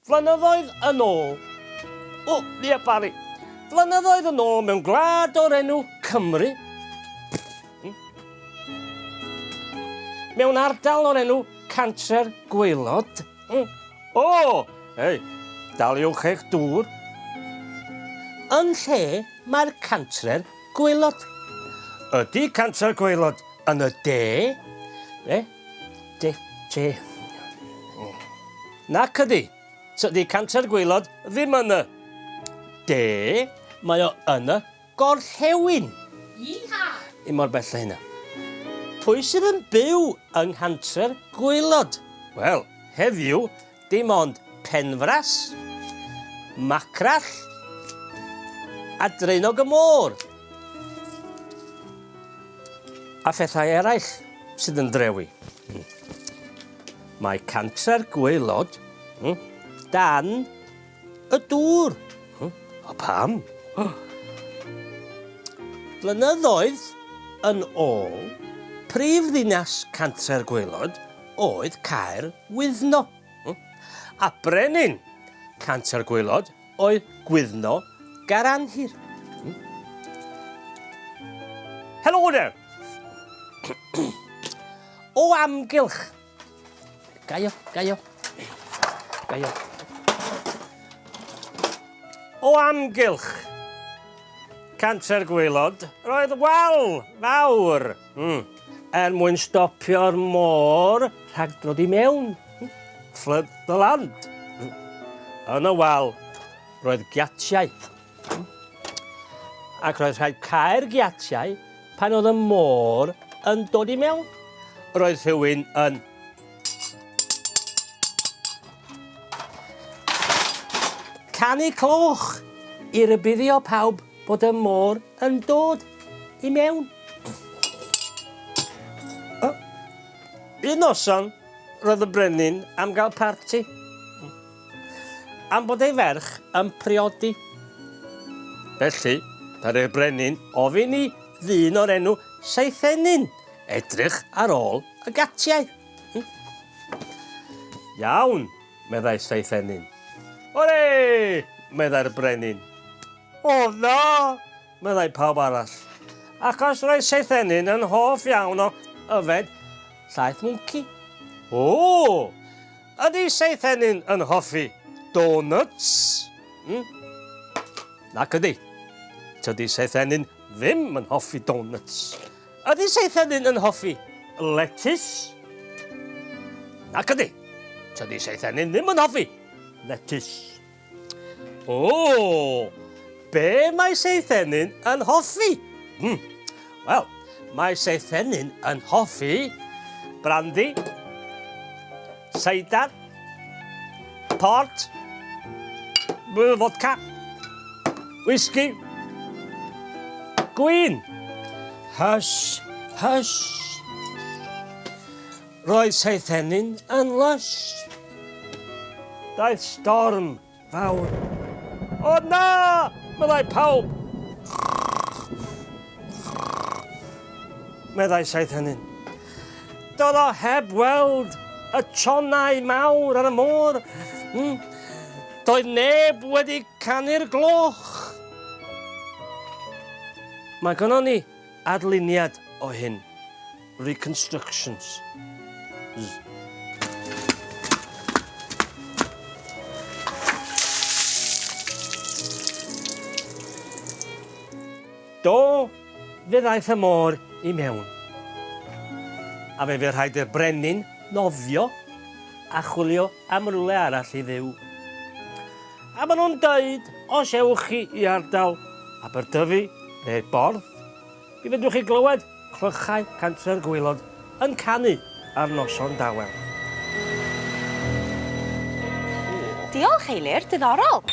Flynyddoedd yn ôl. O, Nia Barry. Flynyddoedd yn ôl mewn gwlad o'r enw Cymru. Hmm. Mewn ardal o'r enw Cantre'r Gwaelod. Hmm. O, hei, daliwch eich dŵr. Yn lle mae'r Cantre'r Gwaelod? Ydy Cantre'r Gwaelod yn y de? Be? De, de. Nac ydy. Tydi Cantre'r Gwaelod ddim yn y de, mae o yn y gorllewin. Yee-ha! Ddim mor bell â hynna. Pwy sydd yn byw yng Nghantre'r Gwaelod? Wel, heddiw, dim ond Penfras, Macrall a Draenog y Môr. A phethau eraill sydd yn drewi. Mae Cantre'r Gwaelod dan y dŵr. O pam? Blynyddoedd yn ôl, prif ddinas Cantre'r Gwaelod oedd Caer Wyddno. A brenin Cantre'r Gwaelod oedd Gwyddno Garanhir. Helo there! O amgylch Gaio, gaio. Gaio. O amgylch Cantre'r Gwaelod, roedd wal fawr mm, er mwyn stopio'r môr rhag dod i mewn. Hmm, flood the land. Hmm. Yn y wal, roedd giatiau. Ac roedd rhaid cau'r giatiau pan oedd y môr yn dod i mewn. Roedd rhywun yn canu cloch i rybuddio pawb bod y môr yn dod i mewn. Un noson, roedd y brenin am gael parti. Am bod ei ferch yn priodi. Felly, ddaru'r brenin ofyn i ddyn o'r enw Seithenyn edrych ar ôl y gatiau. Hm? Iawn, meddai Seithenyn. Hwrê! meddai'r brenin. O na! meddai pawb arall. Achos roedd Seithenyn yn hoff iawn o yfed llaeth mwnci. O! Ydy Seithenyn yn hoffi donuts? Hmm? Nac ydy. Tydy Seithenyn ddim yn hoffi donuts. Ydy Seithenyn yn hoffi letys? Nac ydy. Tydy Seithenyn ddim yn hoffi letys. O! Be mae Seithenyn yn hoffi? Hmm. Wel, mae Seithenyn yn hoffi brandi, seidar, port, vodka, whisky, gwin. Hush, hush. Roedd Seithenyn yn lush. Daeth storm fawr. O na! meddai pawb. Meddai Seithenyn. Doedd o heb weld y tonnau mawr ar y môr. Hmm. Doedd neb wedi canu'r gloch. Mae gynnon ni adluniad o hyn. Reconstructions. Z. Do, fe ddaeth y môr i mewn. A fe fu rhaid i'r brenin nofio a chwilio am rywle arall i fyw. A maen nhw'n dweud, os ewch chi i ardal Aberdyfi neu'r Borth, mi fedrwch chi glywed Clychau Cantre'r Gwaelod yn canu ar noson dawel. Diolch Eilir, diddorol!